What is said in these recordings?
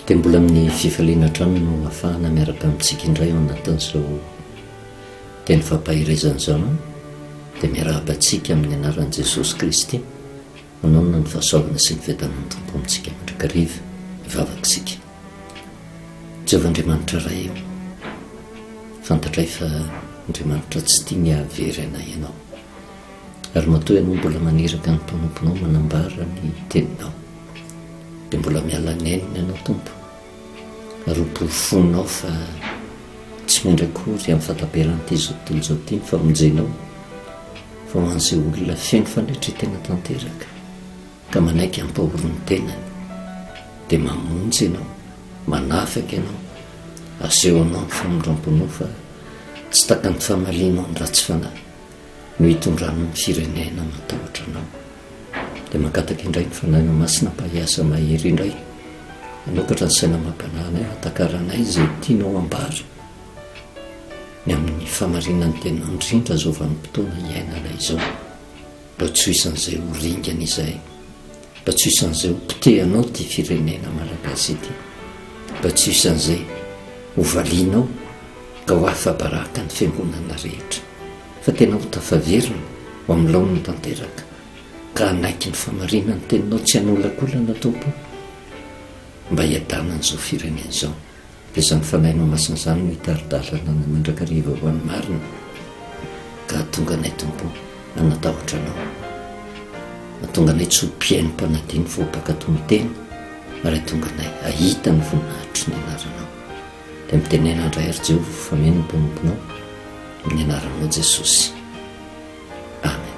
Dia mbola amin'ny fifaliana hatrany no ahafahana miaraka amintsika indray ao anatin'izao teny fampaherezana izao an. Dia miarahaba antsika amin'ny anaran'i Jesosy Kristy. Manonona ny fahasoavana sy ny fiadanan'ny Tompo amintsika mandrakariva. Hivavaka isika. Jehovah Andriamanitra Ray ô, fantatray fa Andriamanitra tsy tia ny hahavery anay Ianao. Ary matoa ianao mbola maniraka ny mpanomponao manambara ny teninao, dia mbola miala nenina ianao Tompo, ary ho porofoinao fa tsy miandry akory amin'ny fahataperan'ity izao tontolo izao ity ny famonjenao, fa ho an'izay olona feno fanetren-tena tanteraka ka manaiky hampahory ny tenany, dia mamonjy ianao, manafaka ianao, asehonao ny famindram-ponao fa tsy takan'ny famalianao ny ratsy fanahy. no hitondrana ny firenena matahotra anao. Dia mangataka indray ny Fanahinao Masina mba hiasa mahery indray, hanokatra ny saina amam-panahy anay hahatakaranay izay tianao hambara ny amin'ny famarinan'ny teninao indrindra izao vanim-potoana iainanay izao. Mba tsy ho isan'izay ho ringana izahay, mba tsy ho isan'izay ho potehanao ity firenena malagasy ity, mba tsy ho isan'izay ho valianao ka ho afa-baraka ny fiangonana rehetra, fa tena ho tafaverina ho amin'ny laoniny tanteraka, ka hanaiky ny famarinan'ny teninao tsy hanolakolana, Tompo o, mba hiadanan'izao firenena izao. Dia izany Fanahinao Masina izany no hitari-dalana anay mandrakariva ho an'ny marina, ka hahatonga anay, Tompo o, hanatahotra Anao. Hahatonga anay tsy ho mpihaino mpanadino fa ho mpankatò ny teny, ary hahatonga anay hahita ny voninahitry ny anaranao. Dia mitenena indray ry Jehovah fa mino ny mpanomponao, amin'ny anaranao Jesosy. Amen.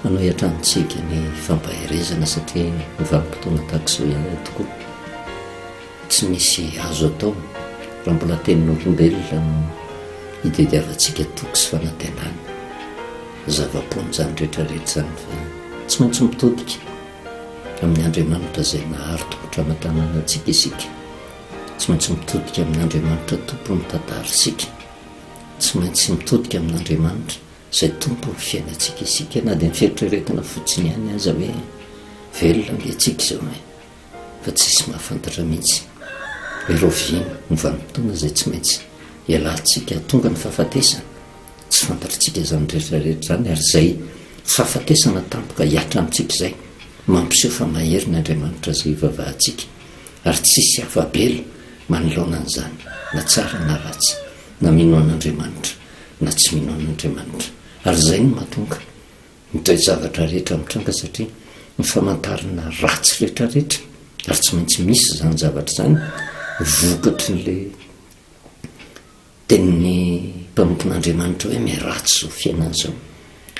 Hanohy hatrany tsika ny fampaherezana satria ny vanim-potoana tahaka izao ihany tokoa. Tsy misy azo atao raha mbola tenin'olombelona no hitediavantsika toky sy fanantenana. Zava-poana izany rehetra rehetra izany fa tsy maintsy mitodika amin'ny Andriamanitra izay nahary tongotra aman-tanana antsika isika. Tsy maintsy mitodika amin'Andriamanitra Tompon'ny tantara isika. Tsy maintsy mitodika amin'Andriamanitra izay Tompon'ny fiainantsika isika na dia ny fieritreretana fotsiny ihany aza hoe velona ange isika izao e! Fa tsisy mahafantatra mihitsy hoe rahoviana ny vanim-potoana izay tsy maintsy hialantsika hahatonga ny fahafatesana. Tsy fantatritsika izany rehetra rehetra izany ary izay fahafatesana tampoka hihatra amintsika izay mampiseho fa mahery ny Andriamanitra izay ivavahantsika ary tsisy afa-bela manoloana an'izany na tsara na ratsy na mino an'Andriamanitra na tsy mino an'Andriamanitra ary izay no mahatonga ny toe-javatra rehetra mitranga satria ny famantarana ratsy rehetra rehetra ary tsy maintsy misy izany zavatra izany vokatry ny le Tenin'ny mpanompon'Andriamanitra hoe miharatsy izao fiainana izao.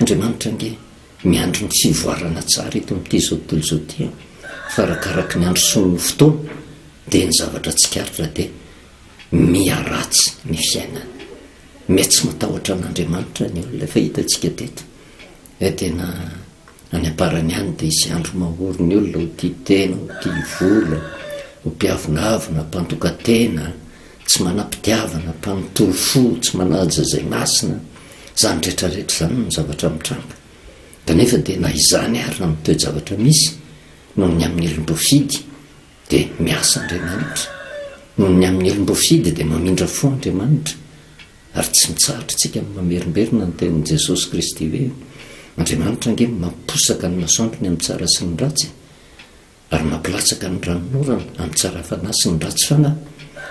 Andriamanitra ange miandry ny fivoarana tsara eto amin'ity izao tontolo izao ity an! Fa arakaraky ny androsoan'ny fotoana dia ny zavatra tsikaritra dia miharatsy ny fiainana. Miha tsy matahotra an'Andriamanitra ny olona efa hitantsika teto hoe tena Any am-parany any dia hisy andro mahory ny olona ho tia tena, ho tia vola, ho mpiavonavona, mpandoka-tena, tsy manam-pitiavana, mpanontolo fo, tsy manaja izay masina. Izany rehetra rehetra izany no zavatra mitranga. Kanefa dia na izany ary na ny toe-javatra misy, noho ny amin'ny olom-boafidy, dia miasa Andriamanitra. Noho ny amin'ny olom-boafidy dia mamindra fo Andriamanitra. Ary tsy mitsahatra isika ny mamerimberina ny tenin'i Jesosy Kristy hoe, Andriamanitra ange mamposaka ny masoandrony amin'ny tsara sy ny ratsy, ary mampilatsaka ny ranonorana amin'ny tsara fanahy sy ny ratsy fanahy,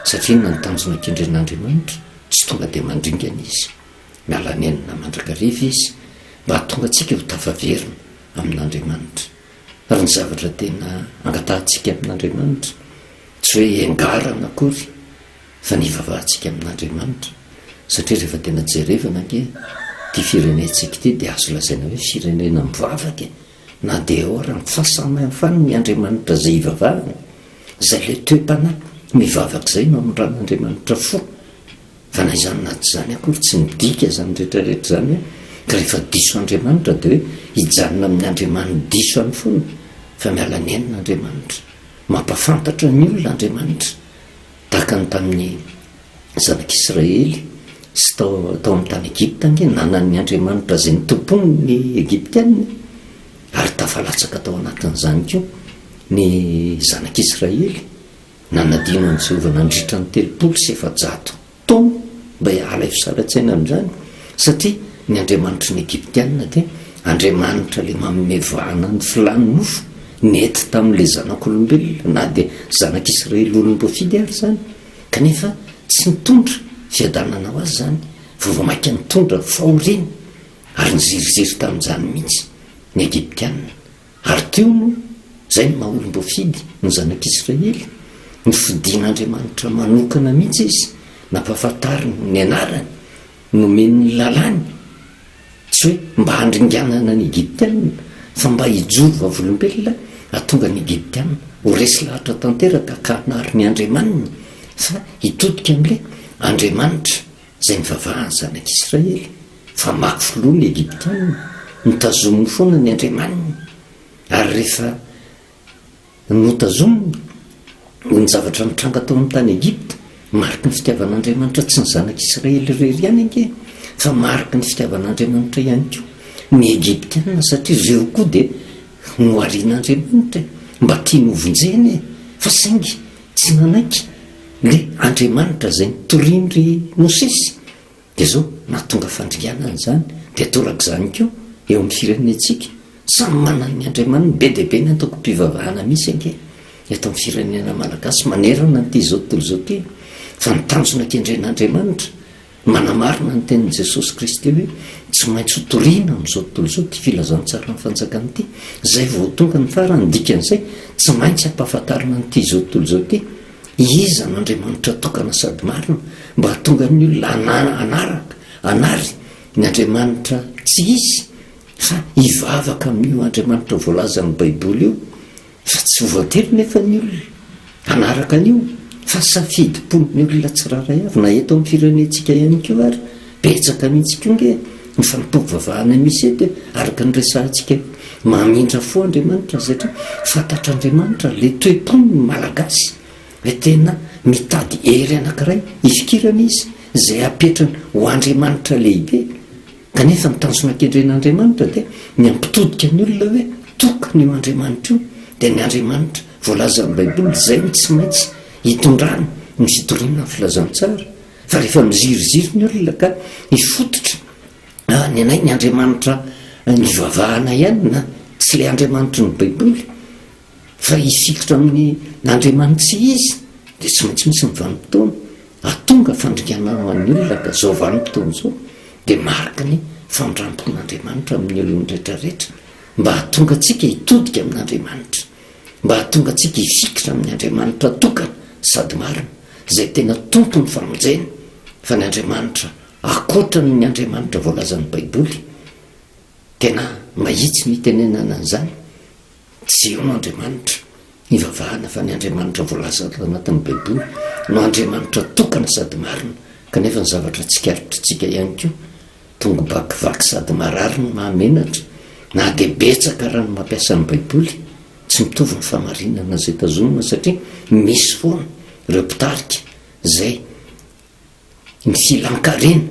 satria inona ny tanjona kendren'Andriamanitra? Tsy tonga dia mandringana Izy. Miala nenina mandrakariva Izy mba hahatonga antsika ho tafaverina amin'Andriamanitra. Ary ny zavatra tena angatahantsika amin'Andriamanitra, tsy hoe hiangarana akory, fa ny hivavahantsika amin'Andriamanitra, satria rehefa tena jerevana ange ity firenentsika ity dia azo lazaina hoe firenena mivavaka e, na dia eo ara ny fahasamihafany ny Andriamanitra izay hivavahana, izay ilay toe-panahy mivavaka izay no hamindran'Andriamanitra fo, fa na izany na tsy izany akory tsy midika izany rehetra rehetra izany hoe ka rehefa diso Andriamanitra dia hoe hijanona amin'ny Andriamani diso any foana, fa miala nenina Andriamanitra, mampafantatra ny olona Andriamanitra. Tahaka ny tamin'ny zanak'Israely sy tao tao amin'ny tany Egypta ange, nanan'ny Andriamanitra izay nitompony ny Egyptiana, ary tafalatsaka tao anatin'izany koa ny zanak'Israely. Nanadino an'i Jehovah nandritra ny 430 taona mba alaivo sary an-tsaina amin'izany, satria ny andriamanitry ny Egyptiana dia andriamanitra ilay manome vahana ny filàn'ny nofo, nety tamin'ilay zanak'olombelona, na dia zanak'Israely olom-boafidy ary izany, kanefa tsy nitondra fiadanana ho azy izany, fa vao mainka nitondra fahoriana, ary niziriziry tamin'izany mihitsy ny Egyptiana. Ary teo no, izay no maha olom-boafidy ny zanak'Israely, nofidin'Andriamanitra manokana mihitsy izy, nampahafantariny ny anarany, nomeny ny lalàny, tsy hoe mba handringanana ny Egyptiana, fa mba hijoro vavolombelona hahatonga ny Egyptiana ho resy lahatra tanteraka ka hanary ny andriamaniny, fa hitodika amin'ilay Andriamanitra izay nivavahan'ny zanak'Israely. Fa mafy loha ny Egyptiana, notazominy foana ny andriamaniny, ary rehefa notazominy, ny zavatra nitranga tao amin'ny tany Egypta, mariky ny fitiavan'Andriamanitra tsy ny zanak'Israely irery ihany ange, fa mariky ny fitiavan'Andriamanitra ihany koa ny Egyptiana, satria ireo koa dia noharian'Andriamanitra e, mba tiany hovonjena e, fa saingy tsy nanaiky ilay Andriamanitra izay nitorian-dry Mosesy. Dia zao, nahatonga fandringanana izany, dia torak'izany koa eo amin'ny firenentsika, samy manana ny Andriamaniny, be dia be ny antokom-pivavahana misy ange eto amin'ny firenena malagasy manerana an'ity izao tontolo izao ity, fa ny tanjona kendren'Andriamanitra, manamarina ny tenin'i Jesosy Kristy hoe tsy maintsy ho toriana amin'izao tontolo izao ity filazantsaran'ny fanjakana ity, izay vao ho tonga ny farany, dikan'izay tsy maintsy ampahafantarina an'ity izao tontolo izao ity. Iza no Andriamanitra tokana sady marina mba hahatonga ny olona hanaraka, hanary ny Andriamanitra tsy izy fa hivavaka amin'io Andriamanitra voalazan'ny Baiboly io? Fa tsy voatery nefa ny olona hanaraka an'io fa safidim-pon'ny olona tsirairay avy na eto amin'ny firenentsika ihany koa ary. Betsaka mihitsy koa nge ny fanompoam-pivavahana misy eto e, araka ny resahantsika io. Mamindra fo Andriamanitra satria fantatr'Andriamanitra ilay toe-pon'ny Malagasy hoe tena mitady hery anankiray hifikirana izy izay apetrany ho Andriamanitra lehibe. Kanefa ny tanjona kendren'Andriamanitra dia ny hampitodika ny olona hoe tokana io Andriamanitra io, dia ny Andriamanitra voalazan'ny Baiboly izay no tsy maintsy hitondrany ny fitoriana ny filazantsara. Fa rehefa miziriziry ny olona ka hifototra ny anay ny Andriamanitra nivavahana ihany na tsy ilay Andriamanitry ny Baiboly fa hifikitra amin'ny Andriamanitsy izy dia tsy maintsy misy ny vanim-potoana ahatonga fandringanana ho an'ny olona ka izao vanim-potoana izao dia mariky ny famindram-pon'Andriamanitra amin'ny olona rehetrarehetra mba hahatonga antsika hitodika amin'Andriamanitra. Mba hahatonga antsika hifikitra amin'ny Andriamanitra tokana sady marina, izay tena Tompon'ny famonjena, fa ny Andriamanitra ankoatran'ny Andriamanitra voalazan'ny Baiboly, tena mahitsy ny hitenenana an'izany, tsy eo no Andriamanitra hivavahana fa ny Andriamanitra voalaza ato anatin'ny Baiboly no Andriamanitra tokana sady marina, kanefa ny zavatra tsikaritritsika ihany koa, Tongo-bakivaky sady marary no mahamenatra, na dia betsaka raha ny mampiasa ny Baiboly, tsy mitovy ny fahamarinana izay tazomina satria misy foana ireo mpitarika izay ny filan-karena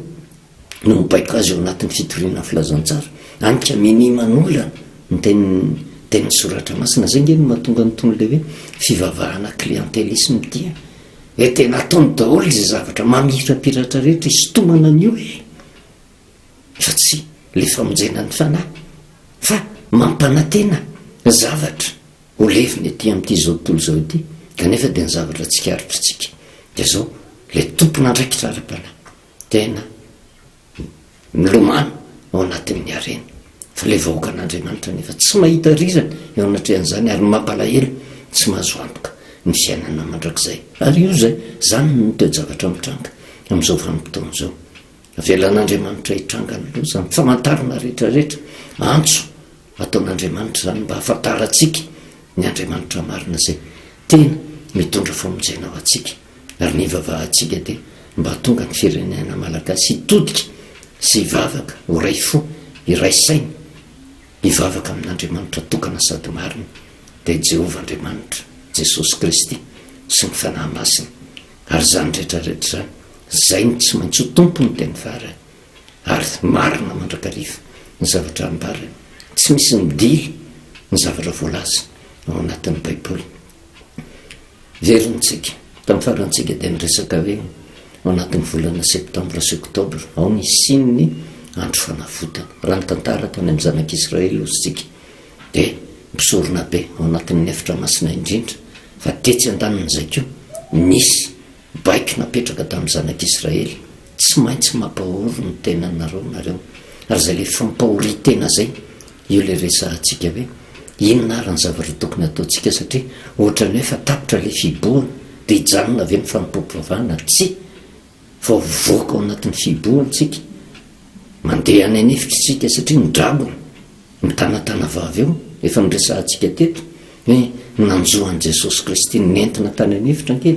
no mibaiko azy ao anatin'ny fitoriana ny filazantsara, any ka minia manolana ny tenin'ny tenin'ny soratra masina, izay nge no mahatonga an'itony ilay hoe fivavahana clientélisme ity e! Dia tena ataony daholo izay zavatra mamirapiratra rehetra hisintomana ny olona fa tsy ilay famonjena ny fanahy fa mampanantena zavatra ho levona ety amin'ity izao tontolo izao ity kanefa dia ny zavatra tsikaritritsika dia izao ilay tompon'andraikitra ara-panahy tena Milomano ao anatin'ny harena. Fa ilay vahoakan'Andriamanitra anefa tsy mahita rirany eo anatrehan'izany ary ny mampalahelo tsy mahazo antoka ny fiainana mandrakizay. Ary io izay, izany no toe-javatra mitranga amin'izao vanim-potoana izao. Avelan'Andriamanitra hitranga ny loza, ny famantarana rehetrarehetra, antso ataon'Andriamanitra izany mba hahafantarantsika ny Andriamanitra marina izay tena mitondra famonjena ho antsika. Ary ny hivavahantsika dia mba hahatonga ny firenena malagasy hitodika sy hivavaka ho iray fo, hiray saina, hivavaka amin'Andriamanitra tokana sady marina, dia Jehovah Andriamanitra, Jesosy Kristy sy ny Fanahy Masina. Ary izany rehetra rehetra izany, izay no tsy maintsy ho tompony teny farany, ary marina mandrakariva ny zavatra ambarany, tsy misy midily ny zavatra voalaza ao anatin'ny Baiboly. Verintsika, tamin'ny farantsika dia niresaka hoe ao anatin'ny volana septambra sy oktobra, ao ny hisian'ny andro fanavotana. Raha ny tantara tany amin'ny zanak'Israely hozy tsika dia mpisoronabe ao anatin'ny efitra masina indrindra, fa tetsy andanin'izay koa nisy baiko napetraka tamin'ny zanak'Israely, tsy maintsy mampahory ny tenanareo nareo. Ary izay ilay fampahorian-tena izay, io ilay resahantsika hoe inona ary ny zavatra tokony hataontsika satria ohatran'ny hoe efa tapitra ilay fihibohana dia hijanona ve ny fanompoam-pivavahana? Tsia, fa ho voaka ao anatin'ny fihibohana isika, mandeha any an'efitra isika satria ny dragona Mitanatana vava eo, efa noresahantsika teto hoe ny nanjo an'i Jesosy Kristy nentina tany an'efitra ange,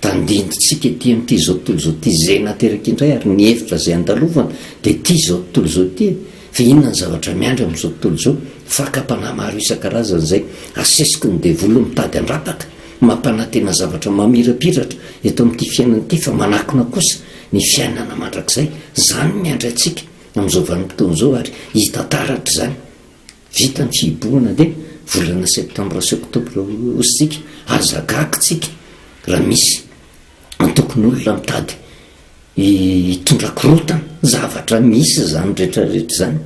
tandindontsika ety amin'ity izao tontolo izao ity, izay nateraka indray ary ny efitra izay andalovana dia ity izao tontolo izao ity e! Fa inona ny zavatra miandry amin'izao tontolo izao? Fakam-panahy maro isan-karazany izay asesiky ny devoly mitady handrapaka, mampanantena zavatra mamirapiratra eto amin'ity fiainana ity fa manakona kosa ny fiainana mandrakizay, izany no miandry antsika. Amin'izao vanim-potoana izao ary hita taratra izany. Vita ny fihibohana dia volana septambra sy oktobra hoy isika. Aza gaga tsika raha misy antokon'olona mitady hitondra korontana. Zavatra misy izany rehetra rehetra izany.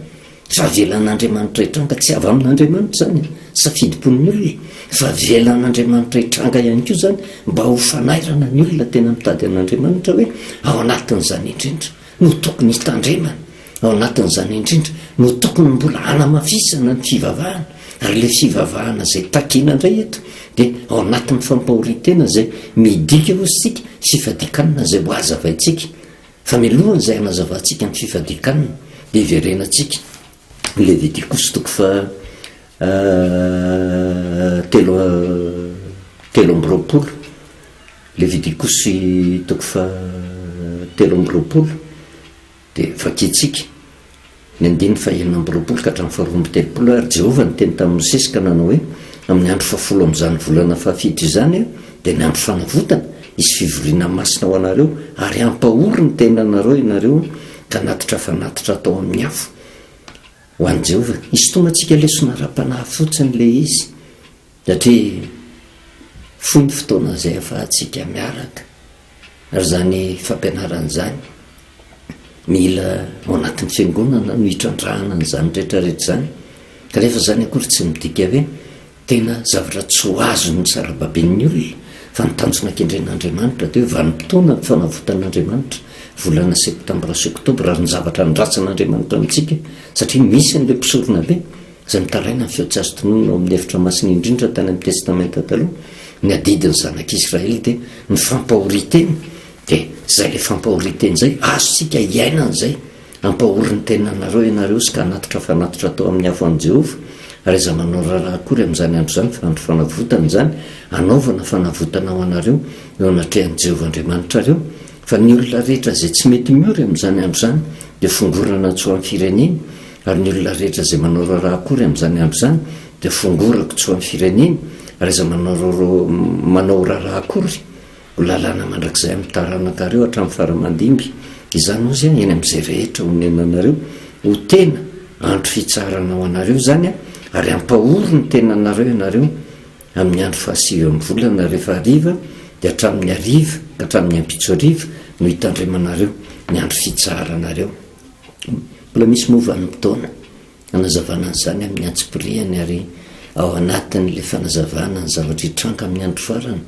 Fa avelan'Andriamanitra hitranga, tsy avy amin'Andriamanitra izany, safidim-pon'ny olona, fa avelan'Andriamanitra hitranga ihany koa izany mba ho fanairana ny olona tena mitady an'Andriamanitra hoe ao anatin'izany indrindra. no tokony hitandremana, ao anatin'izany indrindra no tokony mbola hanamafisana ny fivavahana, ary ilay fivavahana izay takiana indray eto dia ao anatin'ny fampahorian-tena izay midika hozy isika fifadian-kanina izay ho hazavaintsika, fa mialohan'izay hanazavantsika ny fifadian-kanina dia hiverenantsika Levitikosy toko faha 23. Levitikosy toko faha 23 dia vakintsika ny andininy faha 26 ka hatramin'ny faha 32, Ary Jehovah niteny tamin'i Mosesy ka nanao hoe, Amin'ny andro fahafolo amin'izany volana fahafito izany, dia ny andro fanavotana, hisy fivoriana masina ho anareo, ary hampahory ny tenanareo ianareo ka hanatitra fanatitra atao amin'ny afo ho an'i Jehovah. Hisintomantsika lesona ara-panahy fotsiny ilay izy. Satria fohy ny fotoana izay ahafahantsika miaraka, ary izany fampianarana izany mila ao anatin'ny fiangonana no hitrandrahana an'izany rehetra rehetra izany, kanefa izany akory tsy midika hoe tena zavatra tsy ho azon'ny sarababen'ny olona, fa ny tanjona kendren'Andriamanitra dia hoe vanim-potoana ny fanavotan'Andriamanitra, volana septambra sy oktobra, ary ny zavatra andrasan'Andriamanitra amintsika, satria misy an'ilay mpisoronabe. Izay mitaraina ny feo tsy azo tononina ao amin'ny efitra masina indrindra tany amin'ny Testamenta Taloha, ny adidin'ny zanak'Israely dia ny fampahorian-tena, dia izay ilay fampahorian-tena izay, azontsika iainana izay, Ampahory ny tenanareo ianareo sy ka hanatitra fanatitra atao amin'ny afo an'i Jehovah, ary aza manao raharaha akory amin'izany andro izany, fa andro fanavotana izany, hanaovana fanavotana ho anareo eo anatrehan'i Jehovah Andriamanitrareo, fa ny olona rehetra izay tsy mety miory amin'izany andro izany dia fongorana tsy ho an'ny fireneny, Ary ny olona rehetra izay manao raharaha akory amin'izany andro izany dia fongorako tsy ho an'ny fireneny, ary aza manao manao raharaha akory ho lalàna mandrakizay amin'ny taranakareo hatramin'ny fara aman-dimby, izany hozy eny amin'izay rehetra onenanareo, ho tena andro fitsaharana ho anareo izany, ary hampahory ny tenanareo ianareo amin'ny andro fahasivy amin'ny volana rehefa hariva, dia hatramin'ny hariva ka hatramin'ny ampitso hariva no hitandremanareo ny andro fitsaharanareo. Mbola misy moa vanim-potoana hanazavana an'izany amin'ny antsipiriany ary ao anatin'ilay fanazavana ny zavatra hitranga amin'ny andro farany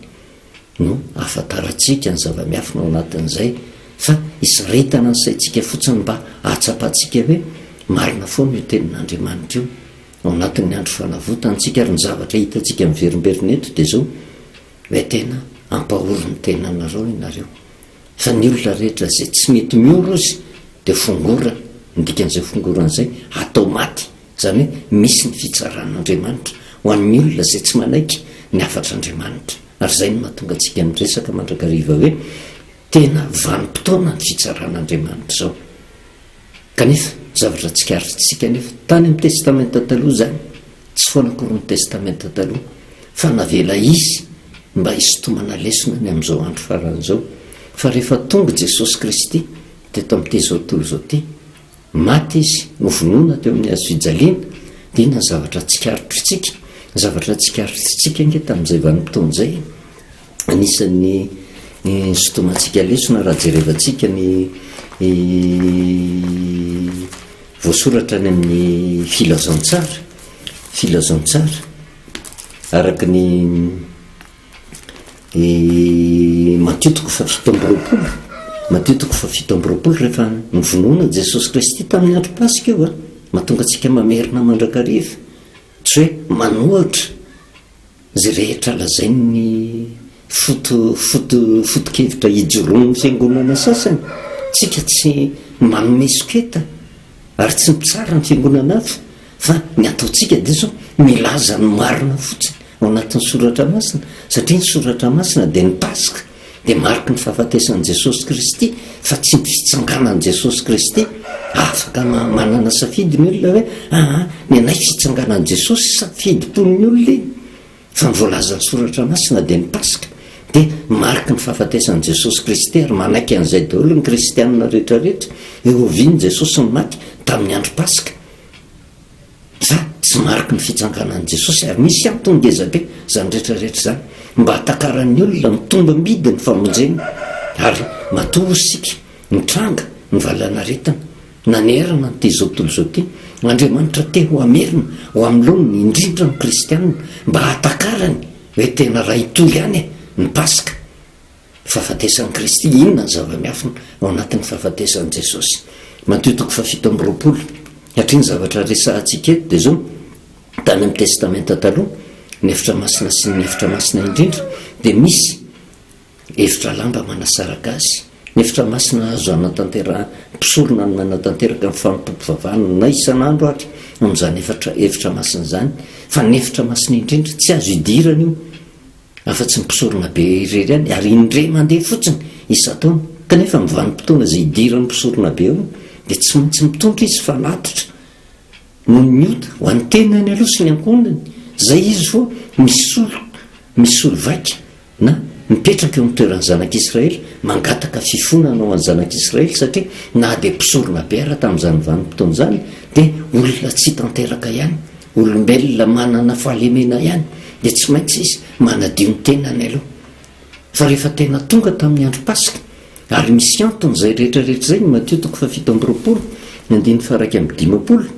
no ahafantarantsika ny zava-miafina ao anatin'izay fa hisaritana ny saintsika fotsiny mba hahatsapantsika hoe marina foana io tenin'Andriamanitra io ao anatin'ny andro fanavotana antsika ary ny zavatra hitantsika miverimberina eto dia izao hoe tena ampahory ny tenanareo ianareo Fa ny olona rehetra izay tsy mety mioro izy dia fongorana, ny dikan'izay fongorana izay atao maty, izany hoe misy ny fitsaran'Andriamanitra ho an'ny olona izay tsy manaiky ny hafatr'Andriamanitra, ary izay no mahatonga antsika miresaka mandrakariva hoe tena vanim-potoana ny fitsaran'Andriamanitra izao. Kanefa, zavatra tsikaritritsika anefa, tany amin'ny Testamenta Taloha izany, tsy foana akory ny Testamenta Taloha, fa navela hisy mba hisintomana lesona ny amin'izao andro farany izao, fa rehefa tonga Jesosy Kristy teto amin'ity izao tontolo izao ity, maty Izy, novonoina teo amin'ny hazo fijaliana, dia inona ny zavatra tsikaritritsika? Ny zavatra tsikaritritsika ange tamin'izay vanim-potoana izay? Anisan'ny nisintomantsika lesona raha jerevantsika ny voasoratra any amin'ny filazantsara, filazantsara araka ny Matio toko faha 27, Matio toko faha 27 rehefa novonoina Jesosy Kristy tamin'ny andro Paska io a, mahatonga antsika mamerina mandrakariva, tsy hoe manohatra Izay rehetra lazain'ny foto foto foto-kevitra ijoroan'ny fiangonana sasany, tsika tsy manome soketa ary tsy mitsara ny fiangonana hafa fa ny ataontsika dia izao, milaza ny marina fotsiny ao anatin'ny soratra masina satria ny soratra masina dia ny paska dia mariky ny fahafatesan'i Jesosy Kristy fa tsy ny fitsanganan'i Jesosy Kristy. Afaka manana safidy ny olona hoe aa ny anay fitsanganan'i Jesosy safidim-pon'ny olona iny. Fa ny voalazan'ny soratra masina dia ny Paska dia mariky ny fahafatesan'i Jesosy Kristy ary manaiky an'izay daholo ny kristianina rehetra rehetra hoe oviana Jesosy no maty tamin'ny andro Paska. Fa tsy mariky ny fitsanganan'i Jesosy ary misy antony ngezabe izany rehetra rehetra izany mba hatakaran'ny olona ny tombam-bidy ny famonjena ary matoa hoy isika nitranga ny valanaretina nanerana an'ity izao tontolo izao ity Andriamanitra te ho hamerina ho amin'ny laoniny indrindra ny kristianina mba hatakarany hoe tena raha hitohy ihany ny paska Fahafatesan'i Kristy, inona ny zava-miafina ao anatin'ny fahafatesan'i Jesosy? Matio toko faha 27, Satria ny zavatra resahantsika eto dia izao, tany amin'ny Testamenta Taloha, ny efitra masina sy ny efitra masina indrindra dia misy efitra lamba manasaraka azy. Ny efitra masina azo anatanterahana, mpisorona no manatanteraka ny fanompoam-pivavahana na isan'andro ary amin'izany efatra efitra masina izany, fa ny efitra masina indrindra tsy azo idirana io. Afa-tsy ny mpisoronabe irery ihany, ary indray mandeha fotsiny isan-taona. Kanefa amin'ny vanim-potoana izay idiran'ny mpisoronabe ao, dia tsy maintsy mitondra izy fanatitra noho ny ota, ho an'ny tenany aloha sy ny ankohonany. Izay izy vao misolo, misolo vaika na mipetraka eo amin'ny toeran'ny zanak'Israely, mangataka fifonana ho an'ny zanak'Israely, satria na dia mpisoronabe ara tamin'izany vanim-potoana izany, dia olona tsy tanteraka ihany. Olombelona manana fahalemena ihany dia tsy maintsy izy manadio ny tenany aloha. Fa rehefa tena tonga tamin'ny andro Paska, ary misy antony izay rehetra rehetra izay, ny Matio toko faha 27, ny andininy faha 51,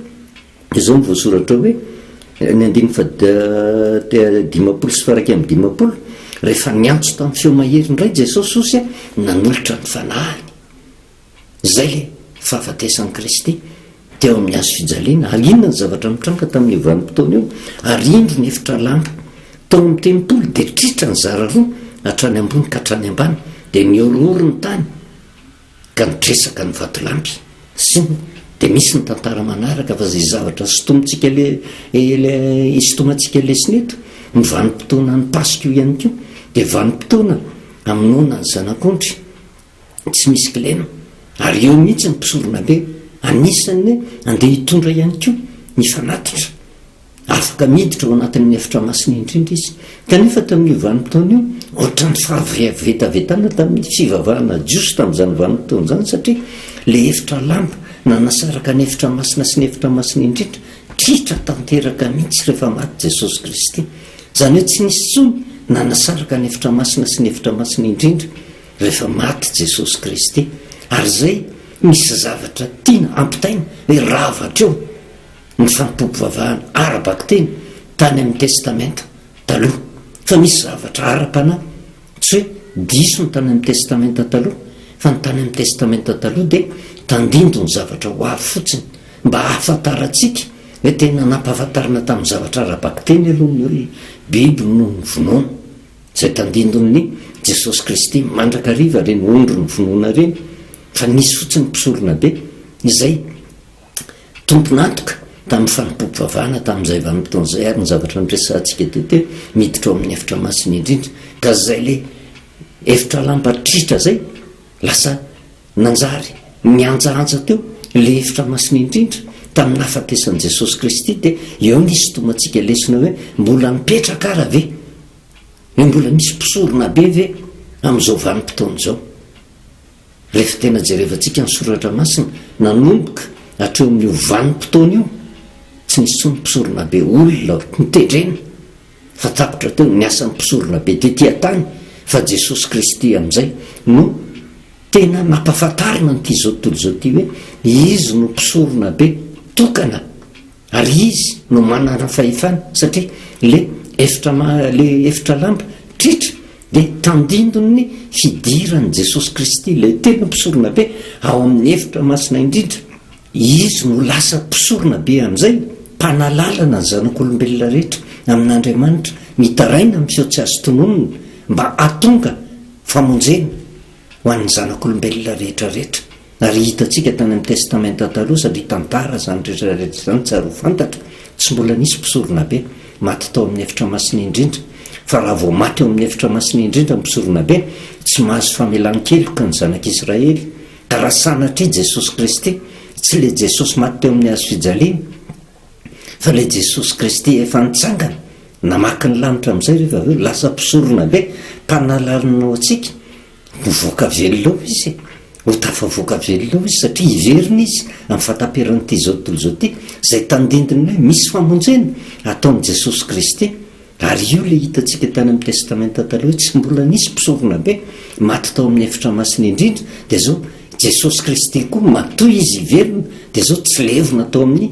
izao no voasoratra hoe, ny andininy faha 50 sy faha 51, rehefa niantso tamin'ny feo mahery indray Jesosy osy nanolotra ny fanahiny. Izay ilay fahafatesan'i Kristy teo amin'ny hazo fijaliana. Ary inona ny zavatra nitranga tamin'io vanim-potoana io? Ary indro ny efitra lamba tao amin'ny tempoly dia tritra nizara roa hatrany ambony ka hatrany ambany, dia nihorohoro ny tany ka nitresaka ny vatolampy. Sy ny dia misy ny tantara manaraka fa izay zavatra sintomintsika le le isintomantsika lesona eto, ny vanim-potoanan'ny Paska io ihany koa dia vanim-potoana hamonoana ny zanak'ondry. tsy misy kilema ary eo mihitsy ny mpisoronabe anisan'ny andeha hitondra ihany koa ny fanatitra afaka miditra ao anatin'ny efitra masina indrindra izy kanefa tamin'io vanim-potoana io ohatran'ny fahavetavetana tamin'ny fivavahana jiosy tamin'izany vanim-potoana izany satria le efitra lamba nanasaraka ny efitra masina sy ny efitra masina indrindra tritra tanteraka mihitsy rehefa maty Jesosy Kristy izany hoe tsy nisy intsony nanasaraka ny efitra masina sy ny efitra masina indrindra rehefa maty Jesosy Kristy ary izay misy zavatra tiana ampitaina hoe rava hatreo ny fanompoam-pivavahana ara-bakiteny tany amin'ny Testamenta Taloha fa misy zavatra ara-panahy tsy hoe diso ny tany amin'ny Testamenta Taloha fa ny tany amin'ny Testamenta Taloha dia tandindon'ny zavatra ho avy fotsiny mba hahafantarantsika hoe tena nampahafantarina tamin'ny zavatra ara-bakiteny aloha ny olona biby no novonoina Izay tandindon'ny Jesosy Kristy mandrakariva ireny ondry novonoina ireny fa nisy fotsiny mpisoronabe izay tompon'antoka tamin'ny fanompoam-pivavahana tamin'izay vanim-potoana izay ary ny zavatra noresahantsika teo teo miditra ao amin'ny efitra masina indrindra ka izay le efitra lamba tritra izay lasa nanjary nihanjahanja teo le efitra masina indrindra tamin'ny nahafatesan'i Jesosy Kristy dia eo ny isintomantsika lesona hoe mbola mipetraka ara ve Hoe mbola misy mpisorona be ve amin'izao vanim-potoana izao? Rehefa tena jerevantsika ny soratra masina, nanomboka hatreo amin'io vanim-potoana io, tsy nisy intsony mpisorona be olona notendrena, fa tapitra teo ny asan'ny mpisorona be tety an-tany. Fa Jesosy Kristy amin'izay no tena nampahafantarina an'ity izao tontolo izao ity hoe Izy no mpisoronabe tokana ary Izy no manana fahefana satria le efitra le efitra lamba tritra dia tandindon'ny fidiran'i Jesosy Kristy ilay tena mpisoronabe ao amin'ny efitra masina indrindra. Izy no lasa mpisorona be amin'izay, mpanalalana ny zanak'olombelona rehetra amin'Andriamanitra, mitaraina amin'ny feo tsy azo tononina mba hahatonga famonjena ho an'ny zanak'olombelona rehetra rehetra. Ary hitantsika tany amin'ny Testamenta Taloha, satria tantara izany rehetra rehetra izany, tsara ho fantatra, tsy mbola nisy mpisoronabe maty tao amin'ny efitra masina indrindra. Fa raha vao maty ao amin'ny efitra masina indrindra ny mpisoronabe, tsy mahazo famelan-keloka ny zanak'Israely. Ka raha sanatria Jesosy Kristy, tsy ilay Jesosy maty teo amin'ny hazo fijaliana, fa ilay Jesosy Kristy efa nitsangana, namaky ny lanitra amin'izay rehefa avy eo, lasa mpisorona be, mpanalalana ho antsika, mivoaka velona eo Izy e! Ho tafavoaka velona eo Izy, satria hiverina Izy amin'ny fahataperan'ity izao tontolo izao ity, izay tandindon'ny hoe misy famonjena ataon'i Jesosy Kristy. Ary io ilay hitantsika tany amin'ny Testamenta Taloha hoe tsy mbola nisy mpisoronabe maty tao amin'ny efitra masina indrindra, dia izao Jesosy Kristy koa matoa Izy hiverina dia izao tsy levona tao amin'ny